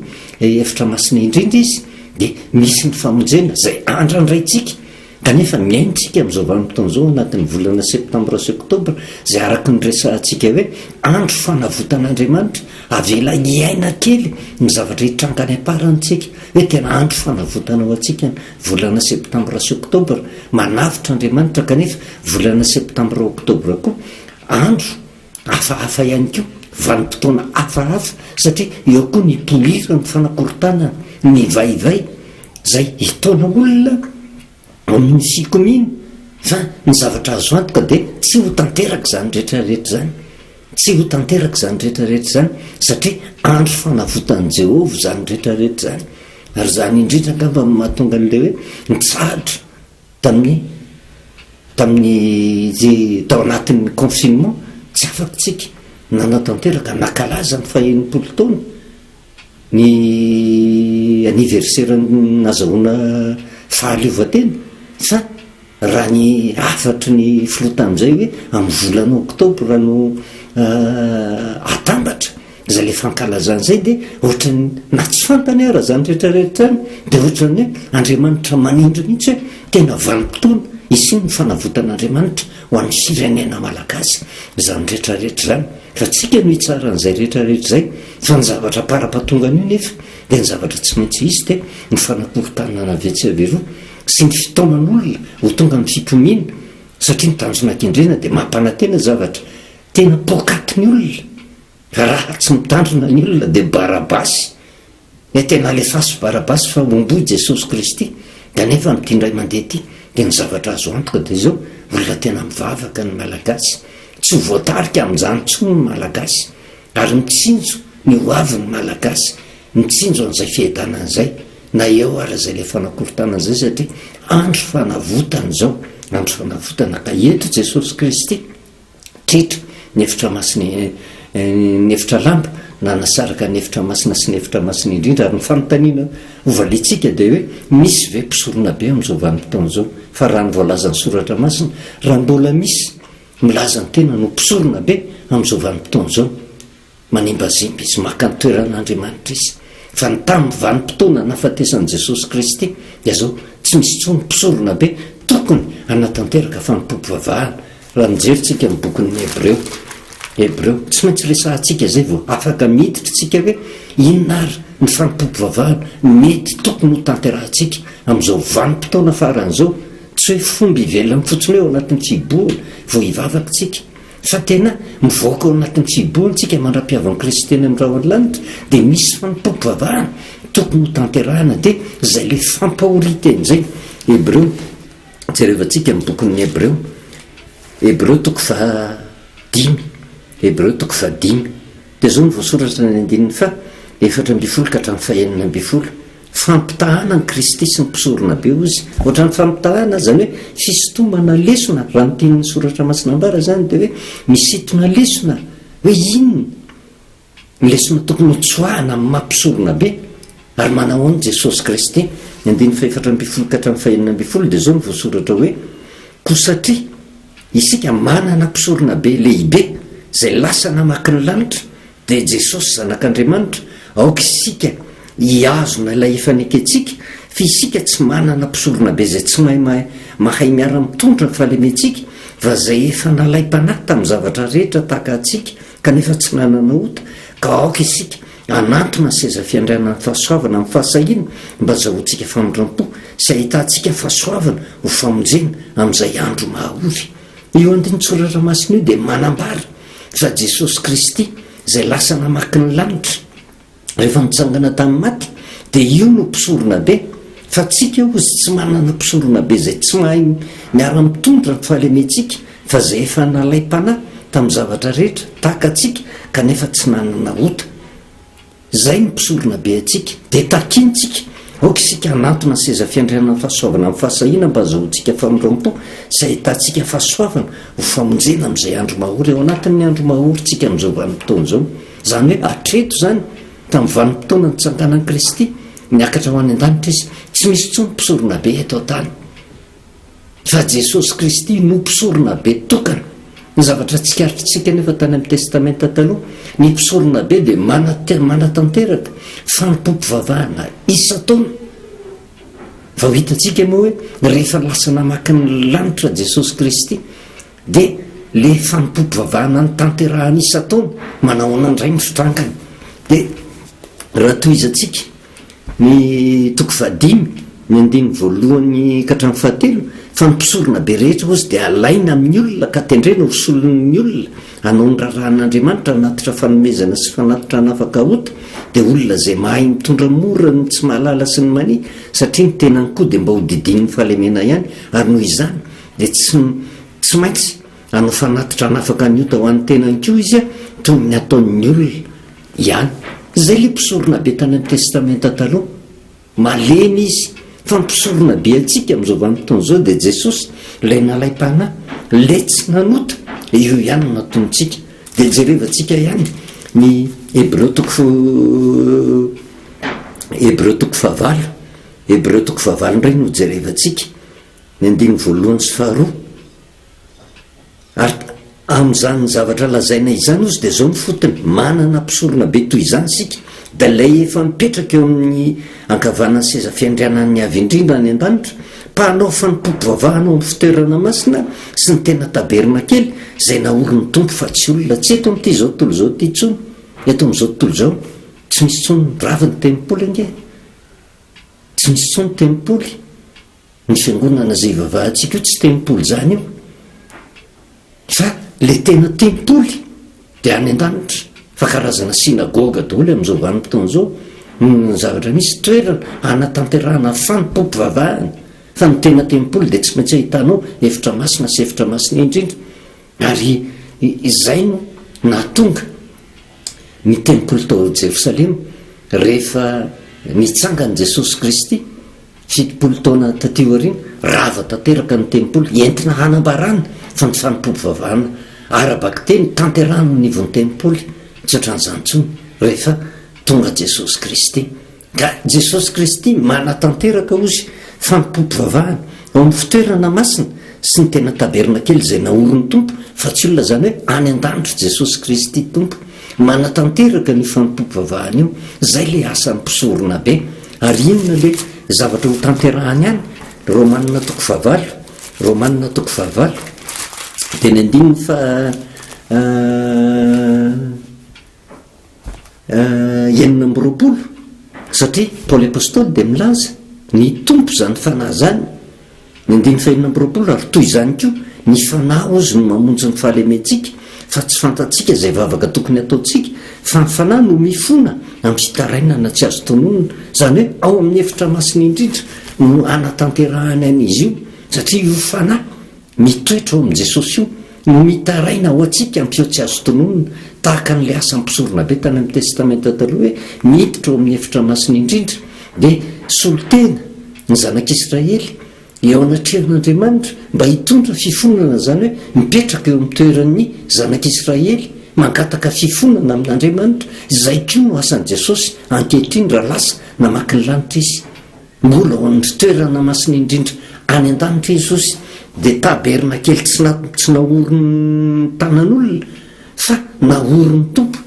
efitra masina indrindra Izy, dia misy ny famonjena izay andrandraintsika kanefa miaintsika amin'izao vanim-potoana izao anatin'ny volana septambra sy oktobra izay araka ny resahantsika hoe andro fanavotan'Andriamanitra, avela hiaina kely ny zavatra hitranga any am-parany tsika. Hoe tena andro fanavotana ho antsika ny volana septambra sy oktobra, manavotra Andriamanitra kanefa volana septambra oktobra koa andro hafahafa ihany koa, vanim-potoana hafahafa satria eo koa ny hipoliran'ny fanakorontanana, ny vaivay izay hitaona olona amin'ny fikomiana fa ny zavatra azo antoka dia tsy ho tanteraka izany rehetra rehetra izany. Tsy ho tanteraka izany rehetra rehetra izany satria andro fanavotan'i Jehovah izany rehetra rehetra izany. Ary izany indrindra angamba no mahatonga an'ilay hoe nitsahatra tamin'ny tamin'ny tao anatin'ny confinement tsy afaka tsika nanatanteraka nankalaza ny faha-enimpolo taona ny anniversaire nazahoana fahaleovantena fa raha ny hafatry ny filoha tamin'izay hoe amin'ny volana oktobra no atambatra izay ilay fankalazana izay dia ohatran'ny na tsy fantany ara izany rehetra rehetra izany dia ohatran'ny hoe Andriamanitra manindry mihitsy hoe tena vanim-potoana hisian'ny fanavotan'Andriamanitra ho an'ny firenena malagasy izany rehetra rehetra izany. Fa tsika no hitsara an'izay rehetra rehetra izay, fa ny zavatra am-parapatonga an'io nefa dia ny zavatra tsy maintsy hisy dia ny fanakorontanana avy etsy avy eroa sy ny fitaonan'olona ho tonga amin'ny fikomiana satria ny tanjona kendrena dia mampanantena zavatra tena poakaty ny olona fa raha tsy mitandrina ny olona dia barabasy Ny tena alefaso Barabasy fa homboy Jesosy Kristy, kanefa amin'ity indray mandeha ity dia ny zavatra azo antoka dia izao, olona tena mivavaka ny Malagasy, tsy ho voatarika amin'izany intsony ny Malagasy, ary mitsinjo ny ho avy ny Malagasy, mitsinjo an'izay fiadanana izay, na eo ara izay ilay fanakorontanana izay satria andro fanavotana izao, andro fanavotana ka eto Jesosy Kristy. Tritra, ny efitra masina, ny efitra lamba, nanasaraka ny efitra masina sy ny efitra masina indrindra, ary ny fanontaniana hovaliantsika dia hoe, misy ve mpisoronabe amin'izao vanim-potoana izao? Fa raha ny voalazan'ny Soratra Masina, raha mbola misy milaza ny tenany ho mpisoronabe amin'izao vanim-potoana izao, Manimbazimba izy, maka ny toeran'Andriamanitra izy. Fa ny tamin'ny vanim-potoana nahafatesan'i Jesosy Kristy dia izao, tsy misy intsony mpisorona be tokony hanatanteraka fanompoam-pivavahana. Raha mijery tsika ny bokin'ny Hebreo, Hebreo, tsy maintsy resahantsika izay vao afaka miditra tsika hoe inona ary ny fanompoam-pivavahana mety tokony ho tanterahantsika amin'izao vanim-potoana farany izao. Tsy hoe fomba ivelany fotsiny hoe ao anatin'ny fihibohana vao hivavaka tsika. Fa tena mivoaka ao anatin'ny fihibohana tsika mandra-pihavan'i Kristy eny amin'ny rahon'ny lanitra dia misy fanompoam-pivavahana tokony ho tanterahana dia izay ilay fampahorian-teny izay. Hebreo, jerevantsika ny bokin'ny Hebreo, Hebreo toko fahadimy, Hebreo toko fahadimy. Dia izao no voasoratra ny andininy faha 14 ka hatramin'ny faha 16, Fampitahana an'i Kristy sy ny mpisoronabe hozy. Ohatran'ny fampitahana, izany hoe fisintomana lesona, raha ny tian'ny Soratra Masina ambara izany dia hoe misintona lesona hoe inona ny lesona tokony hotsoahana amin'ny maha mpisoronabe ary manao ahoana Jesosy Kristy. Ny andininy faha 14 ka hatramin'ny faha 16 dia izao no voasoratra hoe, Koa satria. Isika manana mpisoronabe lehibe izay lasa namaky ny lanitra, dia Jesosy Zanak'Andriamanitra, aoka isika hihazona ilay efa nekentsika, fa isika tsy manana mpisoronabe izay tsy mahay mahay miara-mitondra ny fahalementsika, fa izay efa nalaim-panahy tamin'ny zavatra rehetra tahaka antsika, kanefa tsy nanana ota, ka aoka isika hanantona ny seza fiandrianan'ny fahasoavana amin'ny fahasahiana mba hazahoantsika famindram-po sy hahitantsika fahasoavana ho famonjena amin'izay andro mahaory. Io andinin-tsoratra masina io dia manambara fa Jesosy Kristy izay lasa namaky ny lanitra rehefa nitsangana tamin'ny maty dia io no mpisoronabe fa tsika hozy tsy manana mpisoronabe izay tsy mahay miara-mitondra ny fahalementsika fa izay efa nalaim-panahy tamin'ny zavatra rehetra tahaka antsika kanefa tsy nanana ota. Izay no mpisoronabe antsika. Dia takintsika, aoka isika hanantona ny seza fiandrianan'ny fahasoavana amin'ny fahasahiana mba hazahoantsika famindram-po sy hahitantsika fahasoavana ho famonjena amin'izay andro mahory. Ao anatin'ny andro mahory tsika amin'izao vanim-potoana izao. Izany hoe hatreto izany, tamin'ny vanim-potoana nitsanganan'i Kristy, niakatra ho any an-danitra Izy, tsy misy intsony mpisoronabe eto an-tany. Fa Jesosy Kristy no Mpisoronabe tokana. Ny zavatra tsikaritritsika anefa tany amin'ny Testamenta Taloha, ny mpisoronabe dia manatanteraka fanompoam-pivavahana isan-taona. Vao hitantsika moa hoe rehefa lasa namaky ny lanitra Jesosy Kristy, dia le fanompoam-pivavahana notanterahany isan-taona, manahoana indray ny fitrangany. Dia raha tohizantsika Ny toko fahadimy, ny andininy voalohany ka hatramin'ny fahatelo, Fa ny mpisorona be rehetra, hozy, dia alaina amin'ny olona ka tendrena ho solon'ny olona hanao ny raharahan'Andriamanitra, hanatitra fanomezana sy fanatitra hanafaka ota, dia olona izay mahay mitondra mora ny tsy mahalala sy ny mania, satria ny tenany koa dia mba hodidinin'ny fahalemena ihany, ary noho izany dia tsy tsy maintsy hanao fanatitra hanafaka ny ota ho an'ny tenany koa izy, toy ny ataon'ny olona. Ihany. Izay ilay mpisorona be tany amin'ny Testamenta Taloha. Malemy izy. Fa ny mpisorona be antsika amin'izao vanim-potoana izao dia Jesosy, ilay nalaim-panahy, ilay tsy nanota. Io ihany no nataontsika. Dia jerevantsika ihany ny Hebreo toko Hebreo toko fahavalo. Hebreo toko fahavalo indray no jerevantsika. Ny andininy voalohany sy faharoa. Ary amin'izany zavatra lazaina izany ozy dia izao ny fotony, manana mpisorona be toy izany isika, dia ilay efa mipetraka eo amin'ny ankavanan'ny seza fiandrianan'ny Avo Indrindra any an-danitra, mpanao fanompoam-pivavahana ao amin'ny fitoerana masina sy ny tena tabernakely, izay naorin'ny Tompo fa tsy olona, tsy eto amin'ity izao tontolo izao ity intsony, eto amin'izao tontolo izao, tsy misy intsony, rava ny tempoly ange, tsy misy intsony tempoly. Ny fiangonana izay ivavahantsika io tsy tempoly izany io fa le tena tempoly dia any an-danitra fa karazana synagoga daholo amin'izao vanim-potoana izao ny zavatra misy, toerana hanatanterahana fanompoam-pivavahana fa ny tena tempoly dia tsy maintsy ahitanao efitra masina sy efitra masina indrindra ary izay no nahatonga ny tempoly tao Jerosalema rehefa nitsangana Jesosy Kristy 70 taona taty aoriana, rava tanteraka ny tempoly, entina hanambarana fa ny fanompoam-pivavahana ara-bakiteny tanterahana eo anivon'ny tempoly, tsy ohatran'izany intsony rehefa tonga Jesosy Kristy. Ka Jesosy Kristy manatanteraka hozy fanompoam-pivavahana ao amin'ny fitoerana masina sy ny tena tabernakely izay naorin'ny Tompo fa tsy olona izany hoe any an-danitra Jesosy Kristy Tompo manatanteraka an'io fanompoam-pivavahana io, izay ilay asan'ny mpisoronabe. Ary inona ilay zavatra ho tanterahany any? Romanina toko fahavalo, Romanina toko fahavalo, dia ny andininy faha 26, satria Paoly Apostoly dia milaza, ny Tompo izany Fanahy izany, Ny andininy fahenina amby 20, Ary toy izany koa, ny Fanahy hozy no mamonjy ny fahalementsika, fa tsy fantatsika izay vavaka tokony hataontsika, fa ny Fanahy no mifona amin'ny fitarainana tsy azo tononina. Izany hoe ao amin'ny efitra masina indrindra no anatanterahany an'izy io, satria io Fanahy mitoetra ao amin'i Jesosy io no mitaraina ho antsika amin'ny feo tsy azo tononina, tahaka an'ilay asan'ny mpisoronabe tany amin'ny Testamenta Taloha hoe miditra ao amin'ny efitra masina indrindra, dia solontena. Ny zanak'Israely eo anatrehan'Andriamanitra mba hitondra fifonana, izany hoe mipetraka eo amin'ny toeran'ny zanak'Israely mangataka fifonana amin'Andriamanitra, izay koa no asan'i Jesosy ankehitriny raha lasa namaky ny lanitra Izy. Mbola ao amin'ny fitoerana masina indrindra any an-danitra Jesosy. Dia tabernakely tsy na tsy naorin'ny tanan'olona fa naorin'ny Tompo,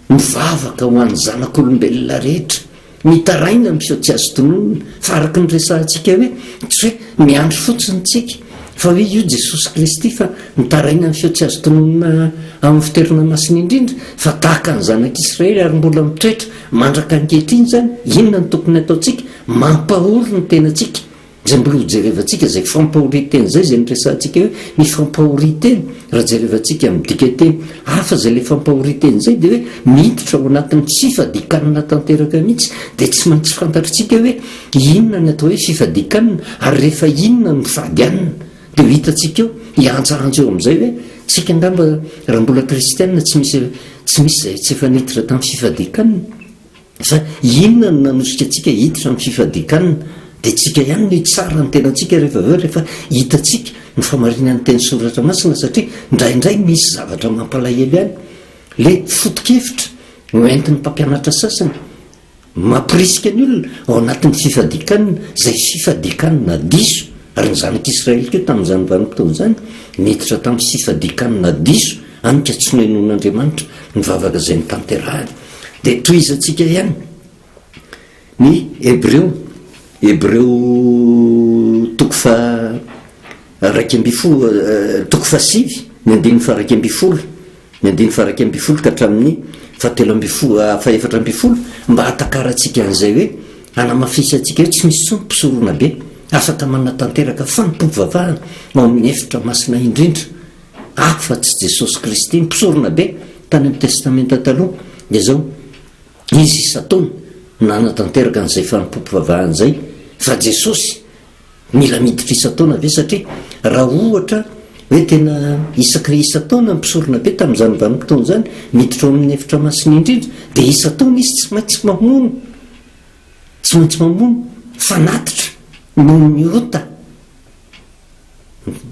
mivavaka ho an'ny zanak'olombelona rehetra. Mitaraina amin'ny feo tsy azo tononina, fa araka ny resahantsika hoe tsy hoe miandry fotsiny tsika fa hoe io Jesosy Kristy fa mitaraina amin'ny feo tsy azo tononina ao amin'ny fitoerana masina indrindra fa tahaka ny zanak'Israely ary mbola mitoetra mandraka ankehitriny izany, inona no tokony hataontsika? Mampahory ny tenantsika. Izay mbola ho jerevantsika izay fampahorian-teny izay, izay noresahantsika hoe ny fampahorian-teny, raha jerevantsika amin'ny dikanteny hafa izay ilay fampahorian-teny izay dia hoe miditra ao anatin'ny fifadian-kanina tanteraka mihitsy, dia tsy maintsy fantatritsika hoe inona ny atao hoe fifadian-kanina ary rehefa inona no mifady hanina. Dia ho hitantsika eo, hiantsaantsa eo amin'izay hoe tsika angamba raha mbola kristiana tsy misy tsy misy izay tsy efa niditra tamin'ny fifadian-kanina. Fa inona no nanosika antsika hiditra amin'ny fifadian-kanina? Dia tsika ihany no hitsara ny tenantsika rehefa avy eo, rehefa hitantsika ny famarinan'ny teny soratra masina, satria indraindray misy zavatra mampalahelo ihany. Le foto-kevitra no entin'ny mpampianatra sasany mampirisika ny olona ao anatin'ny fifadian-kanina, izay fifadian-kanina diso, ary ny zanak'Israely koa tamin'izany vanim-potoana izany niditra tamin'ny fifadian-kanina diso, hany ka tsy nohenoin'Andriamanitra ny vavaka izay notanterahiny. Dia tohizantsika ihany ny Hebreo, Hebreo toko faha 11, toko fahasivy, ny andininy faha 11, ny andininy faha 11 ka hatramin'ny faha 13, faha 14, mba hahatakarantsika an'izay hoe hanamafisantsika hoe tsy misy intsony mpisoronabe afaka manatanteraka fanompoam-pivavahana ao amin'ny efitra masina indrindra afa-tsy Jesosy Kristy, mpisorona be tany amin'ny Testamenta Taloha, dia izao, Izy isan-taona no nanatanteraka an'izay fanompoam-pivavahana izay, fa Jesosy mila miditra isan-taona ve? Satria raha ohatra hoe tena isaky ny isan-taona ny mpisorona be tamin'izany vanim-potoana izany miditra ao amin'ny efitra masina indrindra, dia isan-taona izy tsy maintsy mamono, tsy maintsy mamono fanatitra noho ny ota.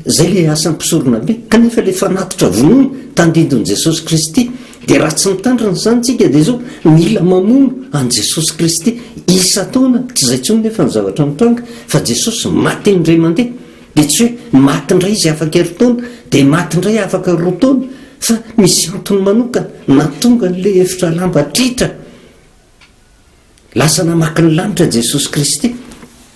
Izay ilay asan'ny mpisoronabe. Kanefa ilay fanatitra vonoina tandindon'i Jesosy Kristy, dia raha tsy mitandrina izany isika dia izao, mila mamono an'i Jesosy Kristy isan-taona. Tsy izay intsony nefa ny zavatra mitranga, fa Jesosy maty indray mandeha. Dia tsy hoe maty indray izy afaka herintaona, dia maty indray afaka roa taona, fa misy antony manokana nahatonga an'ilay efitra lamba tritra. Lasa namaky ny lanitra Jesosy Kristy.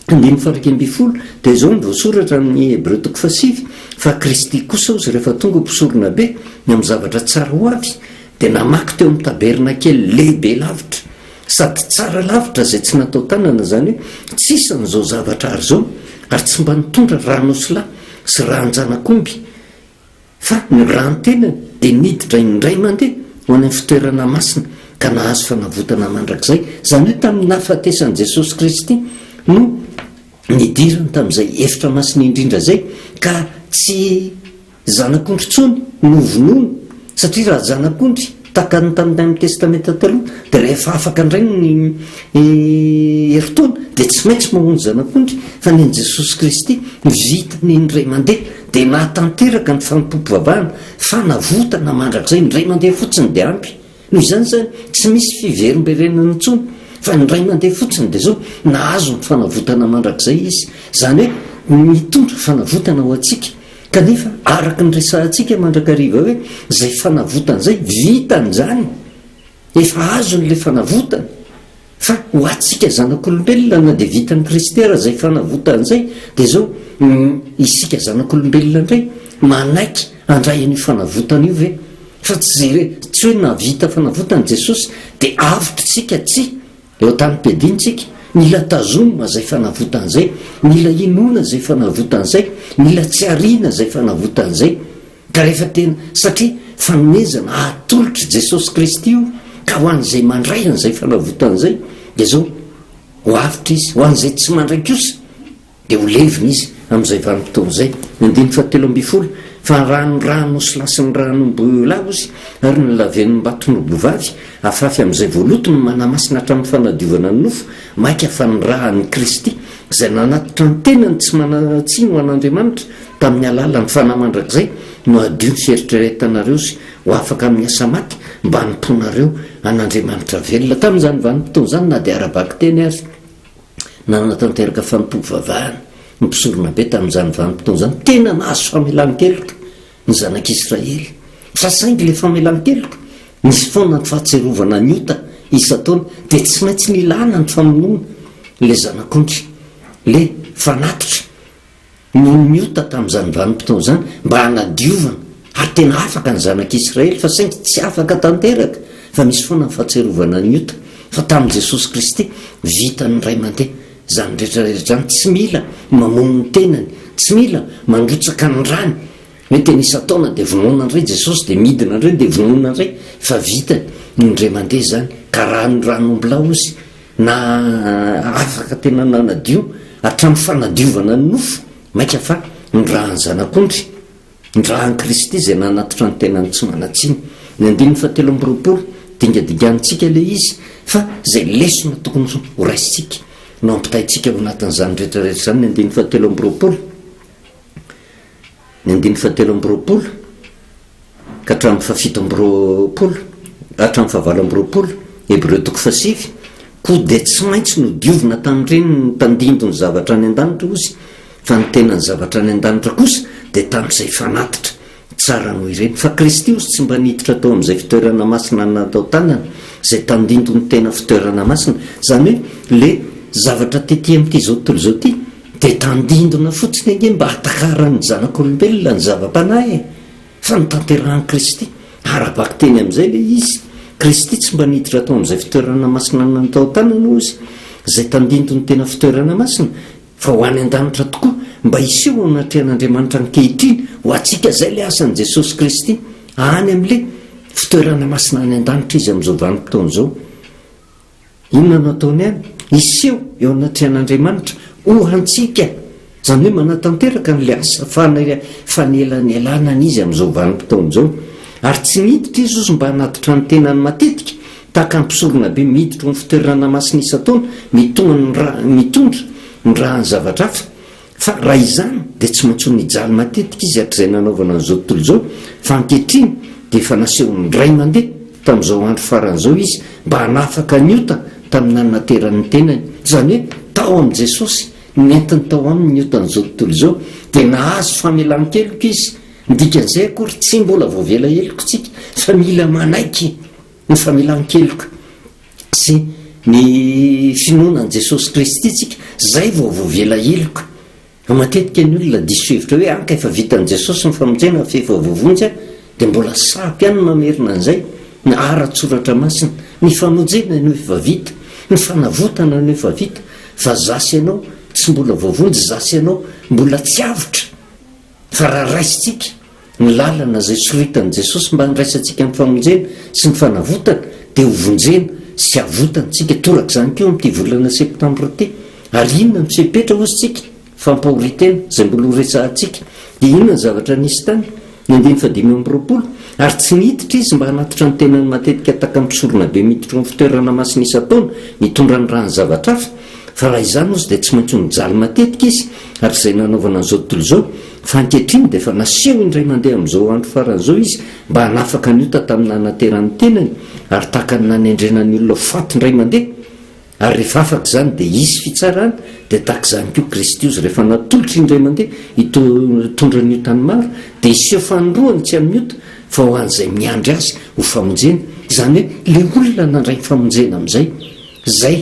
Andininy faha-11, dia izao no voasoratra amin'ny Hebreo toko fahasivy, Fa Kristy kosa hozy rehefa tonga ho mpisoronabe ny amin'ny zavatra tsara ho avy, dia namaky teo amin'ny tabernakely lehibe lavitra, sady tsara lavitra izay tsy natao tanana, izany hoe tsy isan'izao zavatra àry izao, ary tsy mba nitondra ràn'osilahy sy ràn-janak'omby, Fa ny rà tenany dia niditra indray mandeha ho any amin'ny fitoerana masina ka nahazo fanavotana mandrakizay, izany hoe tamin'ny nahafatesan'i Jesosy Kristy no nidirany tamin'izay efitra masina indrindra izay, ka tsy zanak'ondry intsony no vonoina, satria raha zanak'ondry tahaka ny tamin'ny Testamenta Taloha dia rehefa afaka indray ny herintaona dia tsy maintsy mamono zanak'ondry, fa ny an'i Jesosy Kristy vitany indray mandeha Dia nahatanteraka ny fanompoam-pivavahana, fanavotana mandrakizay, indray mandeha fotsiny dia ampy. Noho izany izany, tsy misy fiverimberenana intsony, fa indray mandeha fotsiny dia izao, nahazo ny fanavotana mandrakizay izy. Izany hoe, mitondra fanavotana ho antsika. Kanefa, araka ny resahantsika mandrakariva hoe, izay fanavotana izay, vitany izany. Efa azony ilay fanavotana. Fa ho antsika zanak'olombelona na dia vitan'i Kristy ara izay fanavotana izay dia izao, isika zanak'olombelona indray manaiky handray an'io fanavotana io ve? Fa tsy izay tsy hoe nahavita fanavotana Jesosy dia avotra isika, tsia, eo an-tanim-piadiana isika, mila tazomina izay fanavotana izay, mila inoana izay fanavotana izay, mila tsy ariana izay fanavotana izay. Ka rehefa tena, satria fanomezana atolotr'i Jesosy Kristy io, ka ho an'izay mandray an'izay fanavotana izay, dia izao, ho avotra izy, ho an'izay tsy mandray kosa, dia ho levona izy amin'izay vanim-potoana izay. Ny andininy fahatelo ambin'ny folo, Fa raha ny ràn'osilahy sy ny ràn'ombilahy ozy, ary ny lavenom-baton'ombivavy, afafy amin'izay voaloto no manamasina hatramin'ny fanadiovana ny nofo, mainka fa ny ràn'i Kristy, izay nanatitra ny tenany tsy manan-tsiny ho an'Andriamanitra, Tamin'ny alalan'ny Fanahy mandrakizay no hadio ny fieritreretanareo sy ho afaka amin'ny asa maty mba hanompoanareo an'Andriamanitra velona. Tamin'izany vanim-potoana izany, na dia ara-bakiteny aza, nanatanteraka fanompoam-pivavahana. ny mpisoronabe tamin'izany vanim-potoana izany. Tena nahazo famelan-keloka ny zanak'Israely. Fa saingy ilay famelan-keloka, nisy foana ny fahatsiarovana ny ota isan-taona, dia tsy maintsy nilana ny famonoana ilay zanak'ondry, ilay fanatitra noho ny ota tamin'izany vanim-potoana izany, mba hanadiovana, ary tena afaka ny zanak'Israely, fa saingy tsy afaka tanteraka, fa misy foana ny fahatsiarovana ny ota, fa tamin'i Jesosy Kristy, vitan'ny Ray mandeha izany rehetra rehetra izany, tsy mila mamono ny tenany, tsy mila mandrotsaka ny rany, hoe tena isan-taona dia vonoina indray Jesosy, dia midina indray, dia vonoina indray, fa vitany ny indray mandeha izany, ka raha ny ran'ombilahy ozy, Na afaka tena nanadio hatramin'ny fanadiovana ny nofo, mainka fa ny ràn'ny Zanak'ondry, ny ràn'i Kristy izay nanatitra ny tenany tsy manan-tsiny. Ny andininy fahatelo amby 20, dingadinganintsika ilay izy, fa izay lesona tokony horaisintsika no ampitaintsika ao anatin'izany rehetra rehetra izany, ny andininy fahatelo amby 20, ny andininy fahatelo amby 20. ka hatramin'ny fahafito amby 20, hatramin'ny fahavalo amby 20, Hebreo toko fahasivy, Koa dia tsy maintsy nodiovina tamin'ireny ny tandindon'ny zavatra any an-danitra, hozy, fa ny tenan'ny zavatra any an-danitra kosa dia tamin'izay fanatitra tsara noho ireny. Fa Kristy, hozy, tsy mba niditra tao amin'izay fitoerana masina natao tanana, izay tandindon'ny tena fitoerana masina. Izany hoe, ilay zavatra tety amin'ity izao tontolo izao ity dia tandindona fotsiny ange mba hahatakaran'ny zanak'olombelona ny zava-panahy e! Fa notanterahan'i Kristy ara-bakiteny amin'izay ilay izy. Kristy tsy mba niditra tao amin'izay fitoerana masina natao tanana, hoy izy, izay tandindon'ny tena fitoerana masina, fa ho any an-danitra tokoa, mba hiseho eo anatrehan'Andriamanitra ankehitriny ho antsika. Izay ilay asan'i Jesosy Kristy. Any amin'ilay fitoerana masina any an-danitra izy amin'izao vanim-potoana izao. Inona no ataony any? Hiseho eo anatrehan'Andriamanitra ho antsika. Izany hoe manatanteraka an'ilay asa fanelanelanana izy amin'izao vanim-potoana izao. Ary tsy niditra izy ozy mba hanatitra ny tenany matetika, tahaka ny mpisoronabe miditra ao amin'ny fitoerana masina isan-taona, mitondra ny ràn'ny zavatra hafa. Fa raha izany, dia tsy maintsy ho nijaly matetika izy hatrizay nanaovana an'izao tontolo izao, fa ankehitriny dia efa nasehony indray mandeha tamin'izao andro farany izao izy mba hanafaka ny ota tamin'ny nanaterany ny tenany. Izany hoe, tao amin'i Jesosy, nentiny tao aminy ny otan'izao tontolo izao, dia nahazo famelan-keloka izy. Ny dikan'izay akory, tsy mbola voavela heloka isika, fa mila manaiky ny famelan-keloka. sy ny finoana an'i Jesosy Kristy tsika, zay vao voavela heloka. Fa matetika ny olona diso hevitra hoe an ka efa vitan'i Jesosy ny famonjena fa efa voavonjy aho, dia mbola sarotra ihany ny mamerina an'izay, ny ara-tsoratra masina, ny famonjena no efa vita, ny fanavotana no efa vita, fa za sy ianao tsy mbola voavonjy, za sy ianao mbola tsy avotra. Fa raha raisintsika ny lalana izay soritan'i Jesosy mba handraisantsika ny famonjena sy ny fanavotana, dia ho vonjena sy havotana isika. Torak'izany koa amin'ity volana septambra ity. Ary inona no fepetra hozy tsika? Fampahorian-tena, izay mbola ho resahantsika. Dia inona ny zavatra nisy tany? Ny andininy fahadimy amby 20, Ary tsy niditra izy mba hanatitra ny tenany matetika tahaka ny mpisoronabe miditra ao amin'ny fitoerana masina isan-taona, mitondra ny ràn'ny zavatra hafa, Fa raha izany ozy dia tsy maintsy ho nijaly matetika izy hatrizay nanaovana an'izao tontolo izao, fa ankehitriny dia efa naseho indray mandeha amin'izao andro farany izao izy mba hanafaka ny ota tamin'ny nanaterany ny tenany, ary tahaka ny nanendrena ny olona ho faty indray mandeha, ary rehefa afaka izany dia hisy fitsarana, dia tahaka izany koa Kristy ozy rehefa natolotra indray mandeha hitondra ny otan'ny maro, dia hiseho fanindroany tsy amin'ny ota, fa ho an'izay miandry azy ho famonjena, izany hoe ilay olona nandray ny famonjena amin'izay. Izay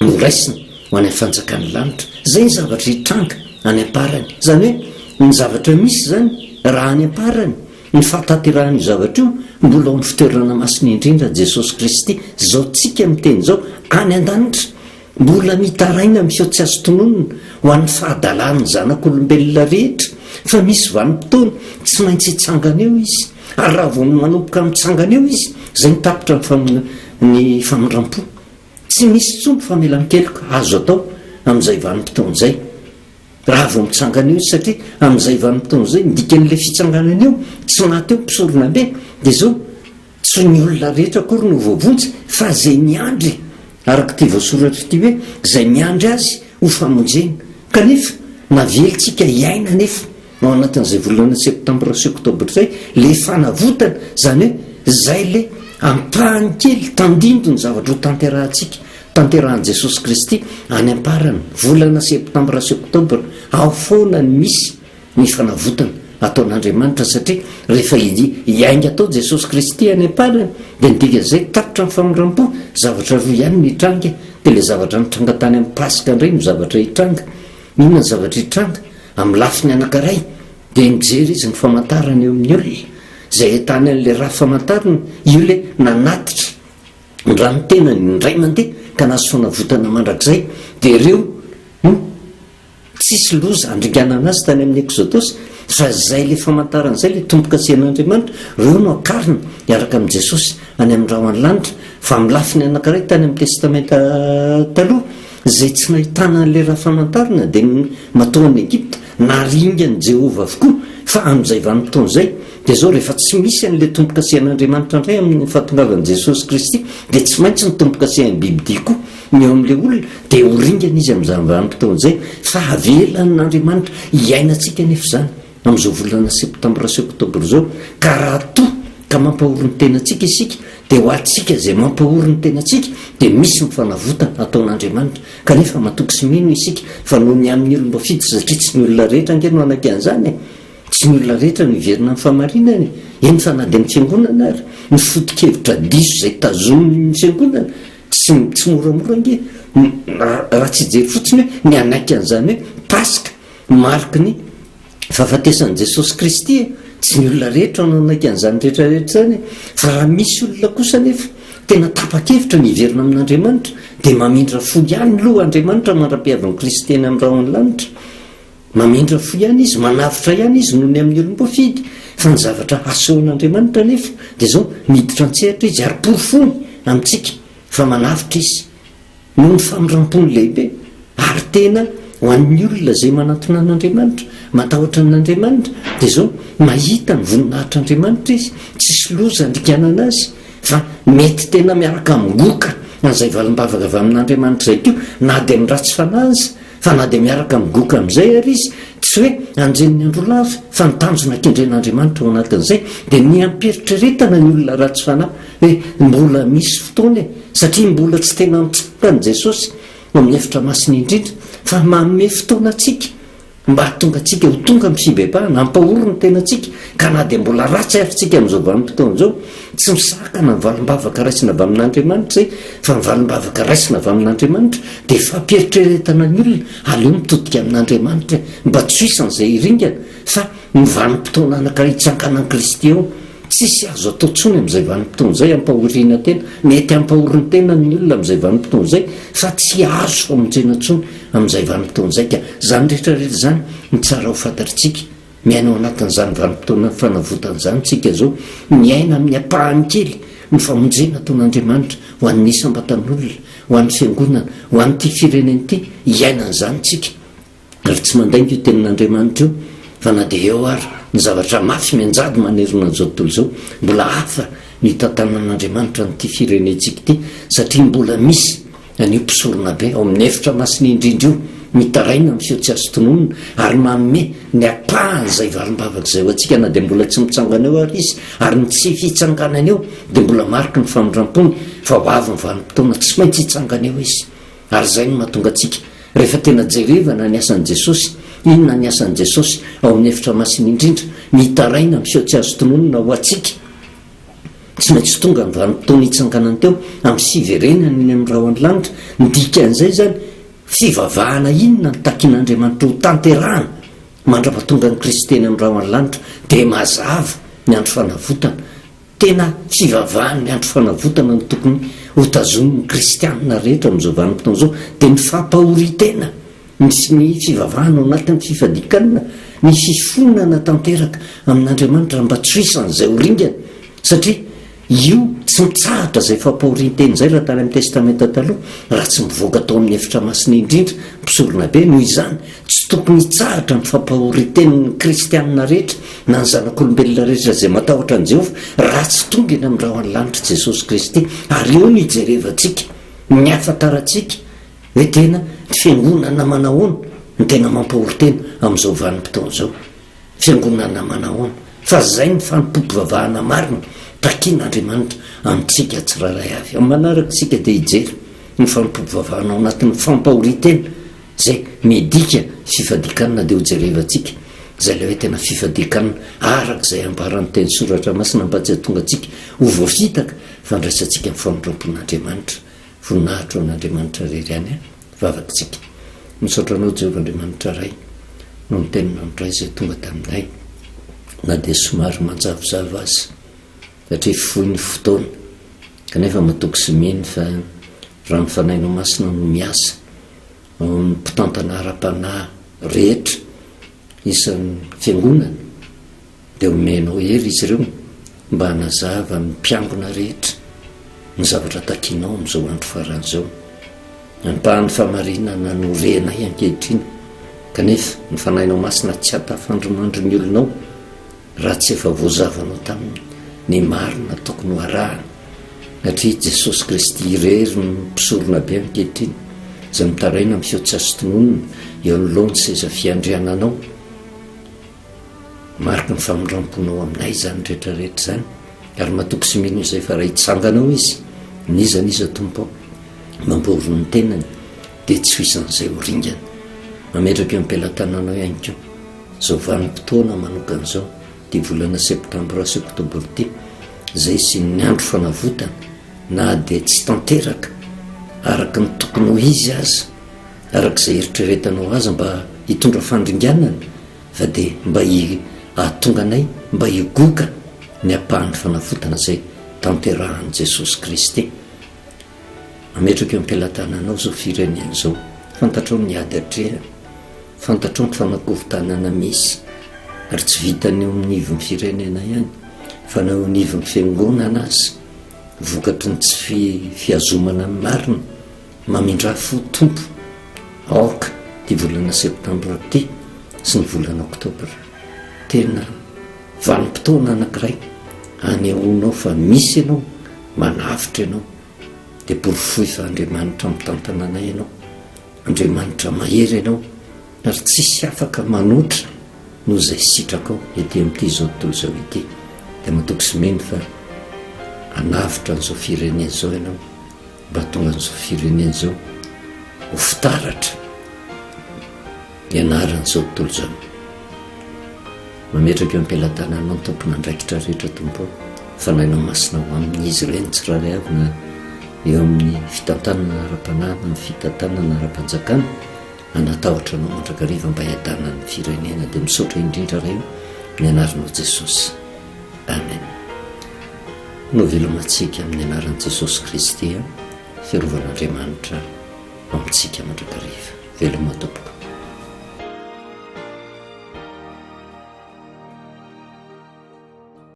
no raisina ho any amin'ny fanjakan'ny lanitra. Izay ny zavatra hitranga any am-parany. Izany hoe ny zavatra misy izany raha any am-parany, ny fahatanterahan'io zavatra io, mbola ao amin'ny fitoerana masina indrindra Jesosy Kristy, izao tsika miteny izao, any an-danitra, mbola mitaraina amin'ny feo tsy azo tononina ho an'ny fahadalan'ny zanak'olombelona rehetra, fa misy vanim-potoana tsy maintsy hitsangana eo Izy. Ary raha vao manomboka mitsangana eo Izy, izay no tapitra ny ny famindram-po. Tsy misy intsony famelan-keloka azo atao amin'izay vanim-potoana izay. Raha vao mitsangana eo izy, satria amin'izay vanim-potoana izay, ny dikan'ilay fitsanganana eo, tsy maty eo ny mpisoronabe, dia izao, tsy ny olona rehetra akory no voavonjy, fa izay miandry, araka ity voasoratra ity hoe, izay miandry azy ho famonjena. Kanefa, navelintsika hiaina anefa. Ao anatin'izay volana septambra sy oktobra izay, ilay fanavotana, izany hoe izay ilay ampahany kely, tandindon'ny zavatra ho tanterahantsika. tanterahan'i Jesosy Kristy any am-parany, volana septambra sy oktobra, ao foana ny misy ny fanavotana ataon'Andriamanitra satria rehefa hiainga tao Jesosy Kristy any am-parany dia ny dikan'izay tapitra ny famindram-po, zavatra roa ihany no hitranga dia ilay zavatra nitranga tany amin'ny Paska indray no zavatra hitranga. Inona ny zavatra hitranga? Amin'ny lafiny anankiray dia mijery izy ny famantarana eo amin'ny olona izay ahitany an'ilay ra famantarana, io ilay nanatitra ny ran'ny tenany indray mandeha ka nahazo fanavotana mandrakizay dia ireo no Tsisy loza handringanana azy tany amin'ny Eksodosy, fa izay ilay famantarana izay, ilay tombo-kasen'Andriamanitra, ireo no hakarina hiaraka amin'i Jesosy any amin'ny rahon'ny lanitra. Fa amin'ny lafiny anankiray tany amin'ny Testamenta Taloha, izay tsy nahitana an'ilay raha famantarana, dia ny matoan'i Egypta, naringan'i Jehovah avokoa. Fa amin'izay vanim-potoana izay, dia izao, rehefa tsy misy an'ilay tombo-kasen'Andriamanitra indray amin'ny fahatongavan'i Jesosy Kristy, dia tsy maintsy ny tombo-kasen'ny bibidia koa. Ny eo amin'ilay olona dia ho ringana izy amin'izany vanim-potoana izay, fa havelan'Andriamanitra hiainantsika anefa izany amin'izao volana septambra sy oktobra izao, ka raha toa ka mampahory ny tenantsika isika, dia ho antsika izay mampahory ny tenantsika dia misy ny fanavotana ataon'Andriamanitra, kanefa matoky sy mino isika fa noho ny amin'ny olom-boafidy satria tsy ny olona rehetra ange no hanaiky an'izany e! Tsy ny olona rehetra no hiverina amin'ny fahamarinana e! Eny fa na dia ny fiangonana ary, ny foto-kevitra diso izay tazomin'ny fiangonana, Tsy tsy moramora ange raha tsy hijery fotsiny hoe ny hanaiky an'izany hoe Paska mariky ny fahafatesan'i Jesosy Kristy e! Tsy ny olona rehetra no hanaiky an'izany rehetra rehetra izany e! Fa raha misy olona kosa anefa tena tapa-kevitra ny hiverina amin'Andriamanitra dia mamindra fo ihany loha Andriamanitra mandra-piavin'i Kristy eny amin'ny rahon'ny lanitra. Mamindra fo ihany Izy, manavotra ihany Izy noho ny amin'ny olom-boafidy. Fa ny zavatra asehon'Andriamanitra anefa dia izao, miditra an-tsehatra Izy ary porofoiny amintsika fa manavotra Izy noho ny famindram-pony lehibe, ary tena ho an'ny olona izay manantona an'Andriamanitra, matahotra an'Andriamanitra, dia izao, mahita ny voninahitr'Andriamanitra izy, tsisy loza handringanana azy, fa mety tena miaraka migoka an'izay valim-bavaka avy amin'Andriamanitra izay koa, na dia ny ratsy fanahy aza. Fa na dia miaraka migoka amin'izay ary izy, tsy hoe anjelin'ny andro lava, fa ny tanjona kendren'Andriamanitra ao anatin'izay dia ny hampieritreretana ny olona ratsy fanahy hoe mbola misy fotoana e, satria mbola tsy tena mitsangana Jesosy ao amin'ny efitra masina indrindra, fa manome fotoana antsika mba hahatonga antsika ho tonga amin'ny fibebahana, hampahory ny tenantsika, ka na dia mbola ratsy ary isika amin'izao vanim-potoana izao, Tsy misakana ny valim-bavaka raisina avy amin'Andriamanitra izay, fa ny valim-bavaka raisina avy amin'Andriamanitra dia fampieritreretana ny olona, aleo mitodika amin'Andriamanitra e, mba tsy ho isan'izay hiringana, fa ny vanim-potoana anankiray hitsanganan'i Kristy eo, tsisy azo atao intsony amin'izay vanim-potoana izay hampahoriana tena, mety hampahory ny tenany ny olona amin'izay vanim-potoana izay, fa tsy azo famonjena intsony amin'izay vanim-potoana izay, ka izany rehetra rehetra izany no tsara ho fantatritsika. Miaina ao anatin'izany vanim-potoanan'ny fanavotana izany isika izao, miaina amin'ny ampahany kely ny famonjena ataon'Andriamanitra ho an'ny isam-batan'olona, ho an'ny fiangonana, ho an'ity firenena ity, hiaina an'izany isika. Ary tsy mandainga io tenin'Andriamanitra io, fa na dia eo ary ny zavatra mafy mianjady manerana an'izao tontolo izao, mbola hafa ny hitantanan'Andriamanitra an'ity firenentsika ity, satria mbola misy An'io mpisoronabe ao amin'ny efitra masina indrindra io, mitaraina amin'ny feo tsy azo tononina, ary manome ny ampahan'izay valim-bavaka izay ho antsika na dia mbola tsy mitsangana eo ary izy, ary ny tsy fitsanganany eo dia mbola mariky ny famindram-pony fa ho avy ny vanim-potoana tsy maintsy hitsangana eo izy. Ary izay no mahatonga antsika, rehefa tena jerevana ny asan'i Jesosy, inona ny asan'i Jesosy ao amin'ny efitra masina indrindra, mitaraina amin'ny feo tsy azo tononina ho antsika, Tsy maintsy tonga ny vanim-potoana hitsanganany teo amin'ny fiverenany eny amin'ny rahon'ny lanitra. Ny dikan'izay izany, fivavahana inona no takin'Andriamanitra ho tanterahana mandra-pahatongan'i Kristy eny amin'ny rahon'ny lanitra? Dia mazava ny andro fanavotana. Tena fivavahan'ny andro fanavotana no tokony hotazomin'ny kristianina rehetra amin'izao vanim-potoana izao, dia ny fampahorian-tena. Misy ny fivavahana ao anatin'ny fifadian-kanina, ny fifonana tanteraka amin'Andriamanitra mba tsy ho isan'izay ho ringana, satria io tsy mitsahatra izay fampahorian-tena izay raha tany amin'ny Testamenta Taloha, raha tsy mivoaka tao amin'ny efitra masina indrindra ny mpisoronabe. Noho izany, tsy tokony hitsahatra ny fampahorian-tenin'ny kristianina rehetra na ny zanak'olombelona rehetra izay matahotra an'i Jehovah, raha tsy tonga eny amin'ny rahon'ny lanitra Jesosy Kristy. Ary eo no hijerevantsika ny hahafantarantsika Hoe tena ny fiangonana manahoana no tena mampahory tena amin'izao vanim-potoana izao? Fiangonana manahoana? Fa izay ny fanompoam-pivavahana marina takian'Andriamanitra amintsika tsirairay avy. Amin'ny manaraka isika dia hijery. ny fanompoam-pivavahana ao anatin'ny fampahorian-tena izay midika fifadian-kanina dia hojerevantsika izay ilay hoe tena fifadian-kanina araka izay ambaran'ny teny soratra masina mba tsy hahatonga antsika ho voafitaka fa handraisantsika ny famindrampon'Andriamanitra. Voninahitra ho an'Andriamanitra irery ihany an! Vavakitsika. Misaotra Anao Jehovah Andriamanitra Ray noho ny Teninao indray izay tonga taminay na dia somary manjavozavo aza satria fohy ny fotoana kanefa matoky sy mino fa raha ny Fanahinao Masina no miasa ao amin'ny mpitantana ara-panahy rehetra isan'ny fiangonana dia omenao hery izy ireo mba hanazava amin'ny mpiangona rehetra ny zavatra takinao amin'izao andro farany izao. Ampahan'ny fahamarinana no renay ankehitriny, kanefa ny Fanahinao Masina tsy hatafandrimandry ny olonao raha tsy efa voazavanao taminy ny marina tokony ho arahana, satria Jesosy Kristy irery no Mpisoronabe ankehitriny, izay mitaraina amin'ny feo tsy azo tononina eo anoloan'ny seza fiandriananao. Mariky ny famindramponao aminay izany rehetra rehetra izany, ary matoky sy mino izay fa raha hitsangana ao izy, n'iza n'iza Tompo ao, mampahory ny tenany, dia tsy ho isan'izay ho ringana. Mametraka eo am-pelatananao ihany koa izao vanim-potoana manokana izao, ity volana septambra sy oktobra ity, izay hisian'ny andro fanavotana, na dia tsy tanteraka araka ny tokony ho izy aza, araka izay eritreretanao azy mba hitondra fandringanana, fa dia mba hahatonga anay mba higoka ny ampahan'ny fanavotana izay tanterahan'i Jesosy Kristy. Ametrako eo am-pelatananao izao firenena izao. Fantatrao ny ady atrehana, fantatrao ny fanakorontanana misy, ary tsy vitan'ny eo amin'ny ivon'ny firenena ihany, fa na eo anivon'ny fiangonana aza, vokatry ny tsy fihazomana ny marina. Mamindrà fo Tompo, aoka ity volana septambra ity sy ny volana oktobra tena vanim-potoana anankiray anehoanao fa misy ianao, manavotra ianao, dia porofoy fa Andriamanitra mitantana anay ianao, Andriamanitra mahery ianao ary tsisy afaka manoatra noho izay sitrakao ety amin'ity izao tontolo izao ity, dia matoky sy mino fa hanavotra an'izao firenena izao ianao. Mba hahatonga an'izao firenena izao ho fitaratra hianaran'izao tontolo izao. Mametraka eo am-pelatananao ny tompon'andraikitra rehetra Tompo ô, Fanahinao Masina ho amin'izy ireny tsirairay avy na eo amin'ny fitantanana ara-panahy na ny fitantanana ara-panjakana, hanatahotra Anao mandrakariva mba hiadanan'ny firenena. Dia misaotra indrindra Ray ô, amin'ny anaranao Jesosy. Amen. Novelomantsika amin'ny anaran'i Jesosy Kristy fiarovan'Andriamanitra ho amintsika mandrakariva. Veloma tompoko.